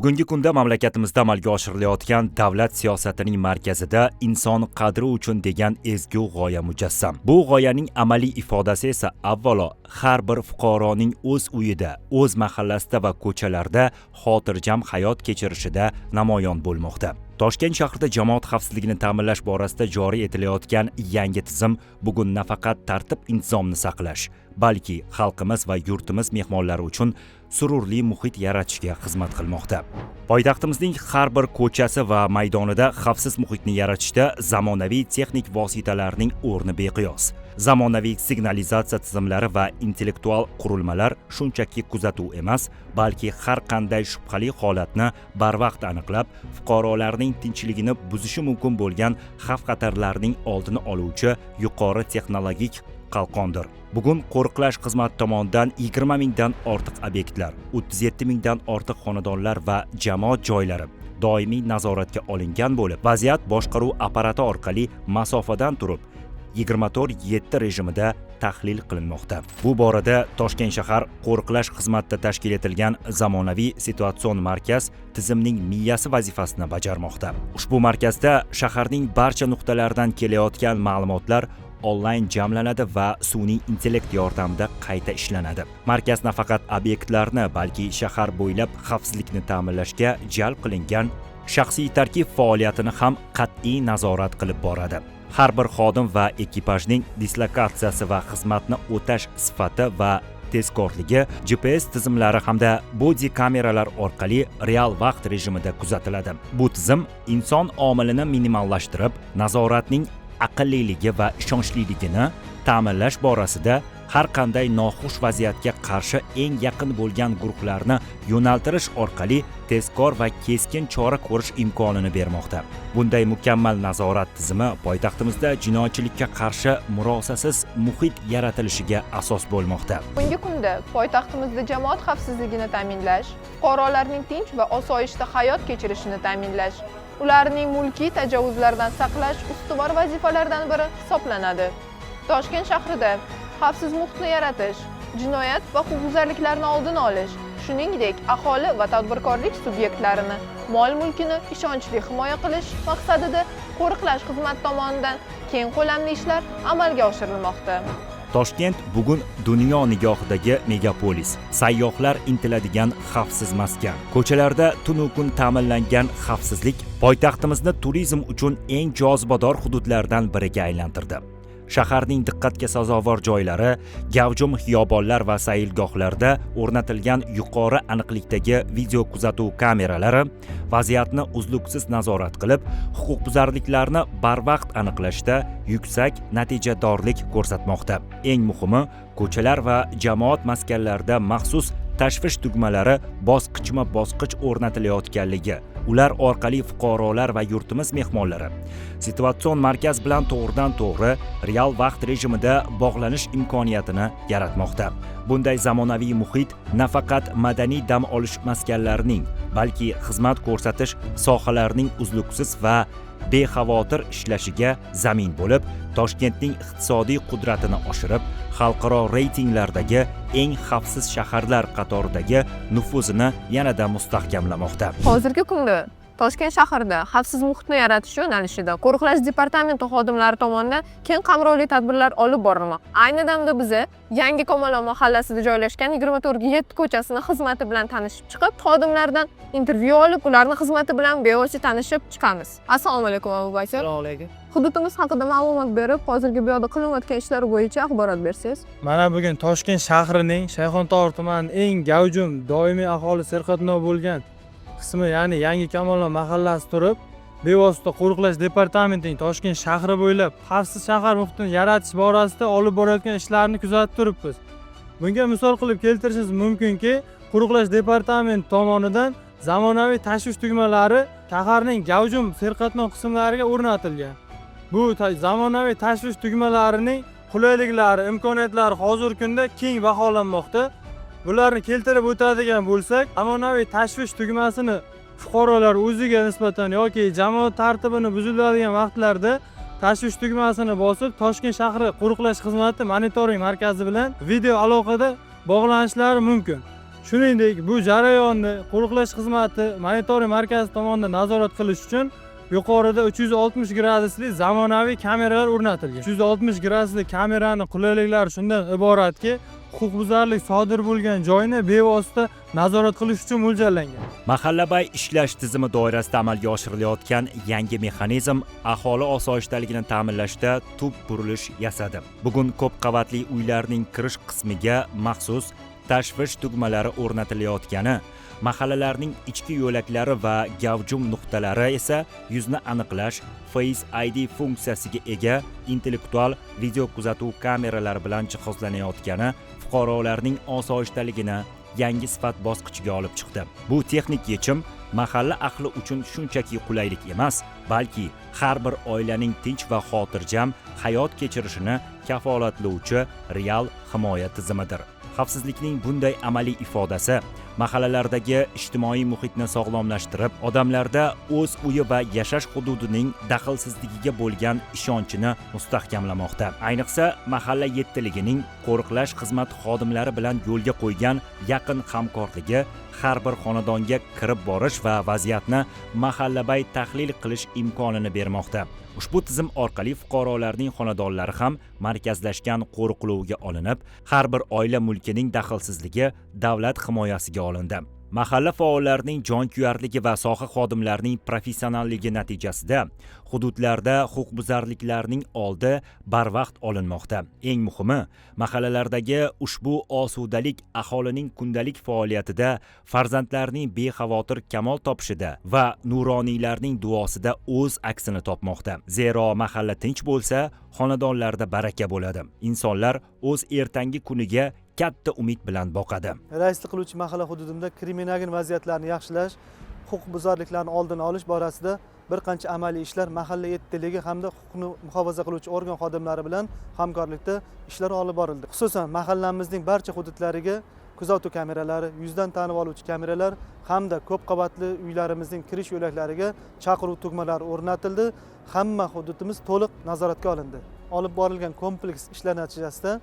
Bugungi kunda mamlakatimizda amalga oshirilayotgan davlat siyosatining markazida inson qadri uchun degan ezgu g'oya mujassam. Bu g'oyaning amaliy ifodasi esa avvalo har bir fuqaroning o'z uyida, o'z mahallasida va ko'chalarda xotirjam hayot kechirishida namoyon bo'lmoqda. Toshkent shahrida jamoat xavfsizligini ta'minlash borasida joriy etilayotgan yangi tizim bugun nafaqat tartib intizomni saqlash, balki xalqimiz va yurtimiz mehmonlari uchun sururli muhit yaratishga xizmat qilmoqda. Poytaxtimizning har bir ko'chasi va maydonida xavfsiz muhitni yaratishda zamonaviy texnik vositalarning o'rni beqiyos. Zamonaviy signalizatsiya tizimlari va intellektual qurilmalar shunchaki kuzatuv emas, balki har qanday shubhali holatni barvaqt aniqlab, fuqarolarning tinchligini buzishi mumkin bo'lgan xavf-xatarlarning oldini oluvchi yuqori texnologik qalqondir. Bugun qo'riqlash xizmati tomonidan 20 mingdan ortiq obyektlar, 37 mingdan ortiq xonadonlar va jamoat joylari doimiy nazoratga olingan bo'lib, vaziyat boshqaruv apparati orqali masofadan turib 24/7 rejimida tahlil qilinmoqda. Bu borada Toshkent shahar qo'riqlash xizmatida tashkil etilgan zamonaviy situatsion markaz tizimning miyasi vazifasini bajarmoqda. Ushbu markazda shaharning barcha nuqtalaridan kelayotgan ma'lumotlar onlayn jamlanadi va sun'iy intellekt yordamida qayta ishlanadi. Markaz nafaqat obyektlarni, balki shahar bo'ylab xavfsizlikni ta'minlashga jalb qilingan shaxsiy tarkib faoliyatini ham qat'iy nazorat qilib boradi. Har bir xodim va ekipajning dislokatsiyasi va xizmatni o'tash sifati va tezkorligi GPS tizimlari hamda bodi kameralar orqali real vaqt rejimida kuzatiladi. Bu tizim inson omilini minimallashtirib, nazoratning aqlliligi va ishonchliligini ta'minlash borasida har qanday noxush vaziyatga qarshi eng yaqin bo'lgan guruhlarni yo'naltirish orqali tezkor va keskin chora ko'rish imkonini bermoqda. Bunday mukammal nazorat tizimi poytaxtimizda jinoyatchilikka qarshi murosasiz muhit yaratilishiga asos bo'lmoqda. Bugungi kunda poytaxtimizda jamoat xavfsizligini ta'minlash, fuqarolarning tinch va osoyishta hayot kechirishini ta'minlash, ularning mulkiy tajovuzlardan saqlash ustuvor vazifalardan biri hisoblanadi. Toshkent shahrida xavfsiz muhitni yaratish, jinoyat va huquqbuzarliklarni oldini olish, shuningdek, aholi va tadbirkorlik subyektlarini mol-mulkini ishonchli himoya qilish maqsadida qo'riqlash xizmati tomonidan keng ko'lamli ishlar amalga oshirilmoqda. Toshkent bugun dunyo nigohidagi megapolis, sayyohlar intiladigan xavfsiz maskan. Ko'chalarda tunu kun ta'minlangan xavfsizlik poytaxtimizni turizm uchun eng jozibador hududlardan biriga aylantirdi. Shaharning diqqatga sazovor joylari, gavjum xiyobonlar va sayilgohlarda o'rnatilgan yuqori aniqlikdagi video kuzatuv kameralari vaziyatni uzluksiz nazorat qilib, huquqbuzarliklarni barvaqt aniqlashda yuksak natijadorlik ko'rsatmoqda. Eng muhimi, ko'chalar va jamoat maskanlarida maxsus tashvish tugmalari bosqichma-bosqich o'rnatilayotganligi, ular orqali fuqarolar va yurtimiz mehmonlari situatsion markaz bilan to'g'ridan-to'g'ri real vaqt rejimida bog'lanish imkoniyatini yaratmoqda. Bunday zamonaviy muhit nafaqat madaniy dam olish maskanlarining, balki xizmat ko'rsatish sohalarining uzluksiz va bexavotir ishlashiga zamin bo'lib, Toshkentning iqtisodiy qudratini oshirib, xalqaro reytinglardagi eng xavfsiz shaharlar qatoridagi nufuzini yanada mustahkamlamoqda. Hozirgi kunda Toshkent shahrida xavfsiz muhitni yaratish yo'nalishida qo'riqlash departamenti xodimlari tomonidan keng qamrovli tadbirlar olib borilmoqda. Ayni damda biza Yangi Kamolon mahallasida joylashgan 24/7 ko'chasini xizmati bilan tanishib chiqib, xodimlardan intervyu olib, ularning xizmati bilan bevosita tanishib chiqamiz. Assalomu alaykum, Abu Bakr. Assalomu alaykum. Hududimiz haqida ma'lumot berib, hozirgi bu yoqda qilinayotgan ishlar bo'yicha axborot bersangiz. Mana bugun Toshkent shahrining Shayxontohur tumanining eng gavjum, doimiy aholi serqatnov bo'lgan qismi, ya'ni Yangi Kamolon mahallasi turib, bevosita qo'riqlash departamentining Toshkent shahri bo'ylab xavfsiz shahar muhitini yaratish borasida olib borayotgan ishlarini kuzatib turibmiz. Bunga misol qilib keltirishimiz mumkinki, qo'riqlash departamenti tomonidan zamonaviy tashvish tugmalari shaharning gavjum serqatnov qismlariga o'rnatilgan. Bu zamonaviy tashvish tugmalarining qulayliklari, imkoniyatlari hozirgi kunda keng baholanmoqda. Bularni keltirib o'tadigan bo'lsak, zamonaviy tashvish tugmasini fuqarolar o'ziga nisbatan yoki jamoat tartibini buziladigan vaqtlarda tashvish tugmasini bosib, Toshkent shahri qo'riqlash xizmati monitoring markazi bilan video aloqada bog'lanishlari mumkin. Shuningdek, bu jarayonni qo'riqlash xizmati monitoring markazi tomonidan nazorat qilish uchun yuqorida 360 gradusli zamonaviy kameralar o'rnatilgan. 360 gradusli kamerani qulayliklari shundan iboratki, huquqbuzarlik sodir bo'lgan joyni bevosita nazorat qilish uchun mo'ljallangan. Mahallabay ishlash tizimi doirasida amalga oshirilayotgan yangi mexanizm aholi osoyishtaligini ta'minlashda tub burilish yasadi. Bugun ko'p qavatli uylarning kirish qismiga maxsus tashvish tugmalari o'rnatilayotgani, mahallalarning ichki yo'laklari va gavjum nuqtalari esa yuzni aniqlash Face ID funksiyasiga ega intellektual video kuzatuv kameralari bilan jihozlanayotgani fuqarolarning osoyishtaligini yangi sifat bosqichiga olib chiqdi. Bu texnik yechim mahalla ahli uchun shunchaki qulaylik emas, balki har bir oilaning tinch va xotirjam hayot kechirishini kafolatlovchi real himoya tizimidir. Xavfsizlikning bunday amaliy ifodasi mahallalardagi ijtimoiy muhitni sog'lomlashtirib, odamlarda o'z uyi va yashash hududining daxlsizligiga bo'lgan ishonchini mustahkamlamoqda. Ayniqsa, mahalla yettiligining qo'riqlash xizmati xodimlari bilan yo'lga qo'ygan yaqin hamkorligi har bir xonadonga kirib borish va vaziyatni mahallabay tahlil qilish imkonini bermoqda. Ushbu tizim orqali fuqarolarning xonadonlari ham markazlashgan qo'riqlovga olinib, har bir oila mulkining daxlsizligi davlat himoyasiga olindi. Mahalla faollarining jonkuyarligi va soha xodimlarining professionalligi natijasida hududlarda huquqbuzarliklarning oldi barvaqt olinmoqda. Eng muhimi, mahallalardagi ushbu osudalik aholining kundalik faoliyatida, farzandlarning bexavotir kamol topishida va nuroniylarning duosida o'z aksini topmoqda. Zero mahalla tinch bo'lsa, xonadonlarda baraka bo'ladi. Insonlar o'z ertangi kuniga katta umid bilan boqadi. Raislik qiluvchi mahalla hududimda kriminogen vaziyatlarni yaxshilash, huquqbuzarliklarni oldini olish borasida bir qancha amaliy ishlar mahalla yettiligi hamda huquqni muhofaza qiluvchi organ xodimlari bilan hamkorlikda ishlar olib borildi. Xususan, mahallamizning barcha hududlariga kuzatuv kameralari, yuzdan tanib oluvchi kameralar hamda ko'p qavatli uylarimizning kirish yo'laklariga chaqiruv tugmalari o'rnatildi. Hamma hududimiz to'liq nazoratga olindi. Olib borilgan kompleks ishlar natijasida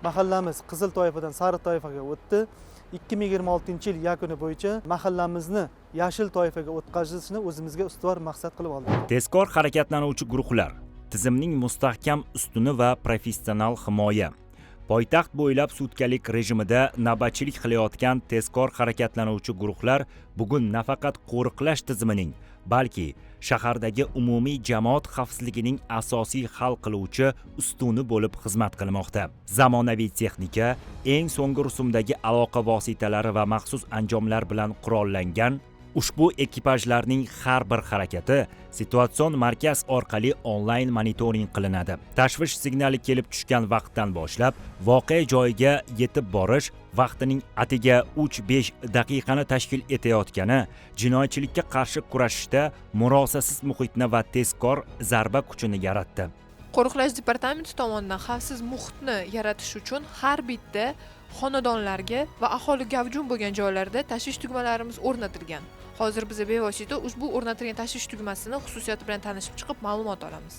mahallamiz qizil toifadan sariq toifaga o'tdi. 2026-yil yakuni bo'yicha mahallamizni yashil toifaga o'tkazishni o'zimizga ustuvor maqsad qilib oldik. Tezkor harakatlanuvchi guruhlar, tizimning mustahkam ustuni va professional himoya. Poytaxt bo'ylab sutkalik rejimida navbatchilik qilayotgan tezkor harakatlanuvchi guruhlar bugun nafaqat qo'riqlash tizimining, balki shahardagi umumiy jamoat xavfsizligining asosiy hal qiluvchi ustuni bo'lib xizmat qilmoqda. Zamonaviy texnika, eng so'nggi rusumdagi aloqa vositalari va maxsus anjomlar bilan qurollangan ushbu ekipajlarning har bir harakati situatsion markaz orqali onlayn monitoring qilinadi. Tashvish signali kelib tushgan vaqtdan boshlab voqea joyiga yetib borish vaqtining atiga 3-5 daqiqani tashkil etayotgani jinoyatchilikka qarshi kurashishda murosasiz muhitni va tezkor zarba kuchini yaratdi. Qo'riqlash departamenti tomonidan xavfsiz muhitni yaratish uchun har bitta xonadonlarga va aholi gavjum bo'lgan joylarda tashvish tugmalarimiz o'rnatilgan. Hozir biz bevosita ushbu o'rnatilgan tashvish tugmasini xususiyati bilan tanishib chiqib ma'lumot olamiz.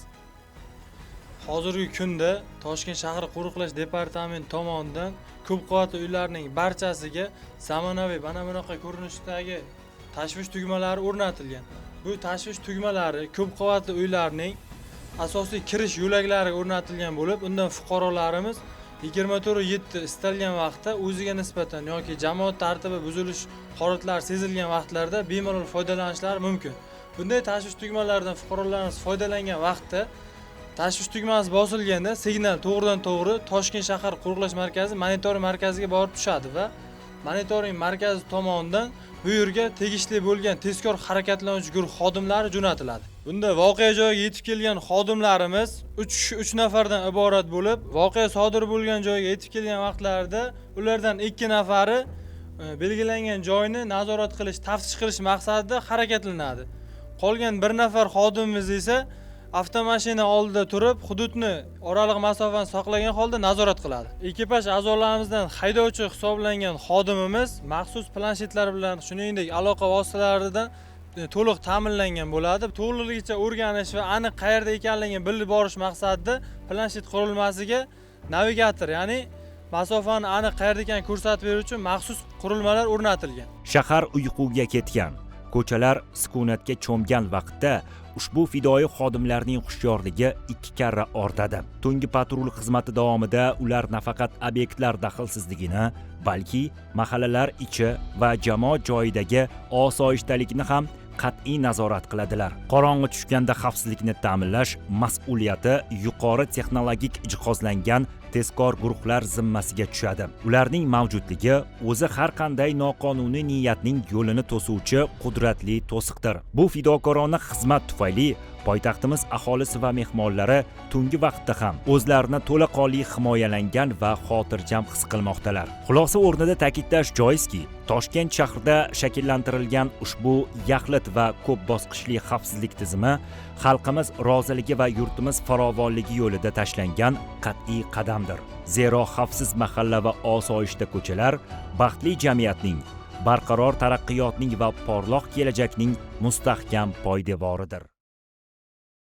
Hozirgi kunda Toshkent shahar qo'riqlash departamenti tomonidan ko'p qavatli uylarning barchasiga zamonaviy mana bunaqa ko'rinishdagi tashvish tugmalari o'rnatilgan. Bu tashvish tugmalari ko'p qavatli uylarning asosiy kirish yo'laklariga o'rnatilgan bo'lib, undan fuqarolarimiz 24/7 istalgan vaqtda o'ziga nisbatan yoki jamoat tartibi buzilish holatlari sezilgan vaqtlarda bemalol foydalanishlari mumkin. Bunday tashvish tugmalaridan fuqarolarimiz foydalangan vaqtda tashvish tugmasi bosilganda signal to'g'ridan-to'g'ri Toshkent shahar qo'riqlash markazi monitoring markaziga borib tushadi va monitoring markazi tomonidan bu yerga tegishli bo'lgan tezkor harakatlanuvchi guruh xodimlari jo'natiladi. Bunda voqea joyiga yetib kelgan xodimlarimiz 3 nafardan iborat bo'lib, voqea sodir bo'lgan joyga yetib kelgan vaqtlarida ulardan 2 nafari belgilangan joyni nazorat qilish, taftish qilish maqsadida harakatlanadi. Qolgan 1 nafar xodimimiz esa avtomashina oldida turib, hududni oraliq masofani saqlagan holda nazorat qiladi. Ekipaj a'zolarimizdan haydovchi hisoblangan xodimimiz maxsus planshetlar bilan, shuningdek aloqa vositalaridan to'liq ta'minlangan bo'ladi. To'liqligicha o'rganish va aniq qayerda ekanligini bilib borish maqsadida planshet qurilmasiga navigator, ya'ni Masofani aniq qayerda ekanini ko'rsatib beruvchi maxsus qurilmalar o'rnatilgan. Shahar uyquga ketgan, ko'chalar sukunatga cho'mgan vaqtda ushbu fidoyi xodimlarning hushyorligi ikki karra ortadi. Tungi patrul xizmati davomida ular nafaqat obyektlar daxlsizligini, balki mahallalar ichi va jamoat joyidagi osoyishtalikni ham qat'iy nazorat qiladilar. Qorong'i tushganda xavfsizlikni ta'minlash mas'uliyati yuqori texnologik jihozlangan tezkor guruhlar zimmasiga tushadi. Ularning mavjudligi o'zi har qanday noqonuniy niyatning yo'lini to'suvchi qudratli to'siqdir. Bu fidokorona xizmat tufayli poytaxtimiz aholisi va mehmonlari tungi vaqtda ham o'zlarini to'laqonli himoyalangan va xotirjam his qilmoqdalar. Xulosa o'rnida ta'kidlash joizki, Toshkent shahrida shakllantirilgan ushbu yaxlit va ko'p bosqichli xavfsizlik tizimi xalqimiz roziligi va yurtimiz farovonligi yo'lida tashlangan qat'iy qadamdir. Zero xavfsiz mahalla va osoyishta ko'chalar baxtli jamiyatning, barqaror taraqqiyotning va porloq kelajakning mustahkam poydevoridir.